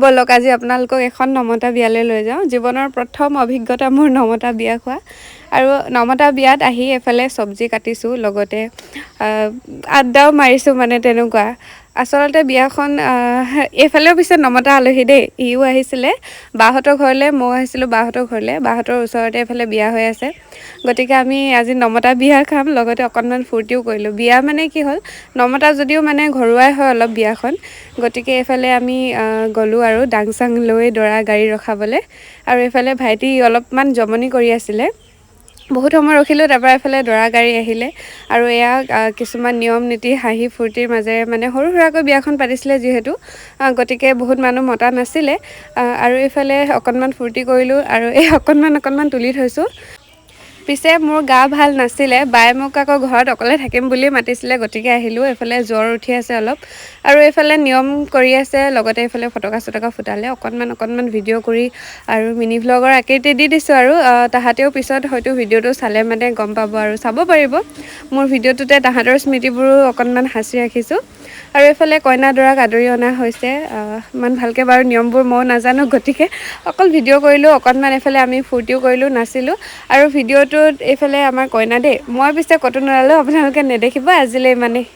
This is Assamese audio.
ব'লক, আজি আপোনালোকক এখন নমতা বিয়ালৈ লৈ যাওঁ। জীৱনৰ প্ৰথম অভিজ্ঞতা মোৰ নমতা বিয়া খোৱা। আৰু নমতা বিয়াত আহি এফালে চব্জি কাটিছোঁ, লগতে আড্ডাও মাৰিছোঁ, মানে তেনেকুৱা। আচলতে বিয়াখন এইফালেও পিছে নমতা আলহী দেই, ইও আহিছিলে বাহঁতৰ ঘৰলৈ, ময়ো আহিছিলোঁ বাহঁতৰ ঘৰলৈ। বাহঁতৰ ওচৰতে এইফালে বিয়া হৈ আছে, গতিকে আমি আজি নমতা বিয়া খাম, লগতে অকণমান ফূৰ্তিও কৰিলোঁ। বিয়া মানে কি হ'ল, নমতা যদিও মানে ঘৰুৱাই হয় অলপ বিয়াখন। গতিকে এইফালে আমি গ'লোঁ আৰু দাং চাং লৈ দৰা গাড়ী ৰখাবলৈ। আৰু এইফালে ভাইটি অলপমান জমনি কৰি আছিলে। বহুত সময় ৰখিলোঁ, তাৰপৰা এইফালে দৰা গাড়ী আহিলে। আৰু এয়া কিছুমান নিয়ম নীতি হাঁহি ফূৰ্তিৰ মাজেৰে মানে সৰু সুৰাকৈ বিয়াখন পাতিছিলে যিহেতু, গতিকে বহুত মানুহ মতা নাছিলে। আৰু এইফালে অকণমান ফূৰ্তি কৰিলোঁ আৰু এই অকণমান অকণমান তুলি থৈছোঁ। পিছে মোৰ গা ভাল নাছিলে, বায়ে মোক আকৌ ঘৰত অকলে থাকিম বুলি মাতিছিলে, গতিকে আহিলোঁ। এইফালে জ্বৰ উঠি আছে অলপ আৰু এইফালে নিয়ম কৰি আছে, লগতে এইফালে ফটকা চটকা ফুটালে। অকণমান অকণমান ভিডিঅ' কৰি আৰু মিনি ভ্লগৰ আকৃতি দি দিছোঁ আৰু তাহাঁতেও পিছত হয়তো ভিডিঅ'টো চালে মানে গম পাব আৰু চাব পাৰিব। মোৰ ভিডিঅ'টোতে তাহাঁতৰ স্মৃতিবোৰো অকণমান সাঁচি ৰাখিছোঁ। আৰু এইফালে কইনা দৰাক আদৰি অনা হৈছে। ইমান ভালকৈ বাৰু নিয়মবোৰ ময়ো নাজানো, গতিকে অকল ভিডিঅ' কৰিলোঁ অকণমান, এইফালে আমি ফূৰ্তিও কৰিলোঁ, নাচিলোঁ। আৰু ভিডিঅ'টোত এইফালে আমাৰ কইনা দেই, মই পিছে ক'তো নোলালোঁ, আপোনালোকে নেদেখিব। আজিলৈ ইমানেই।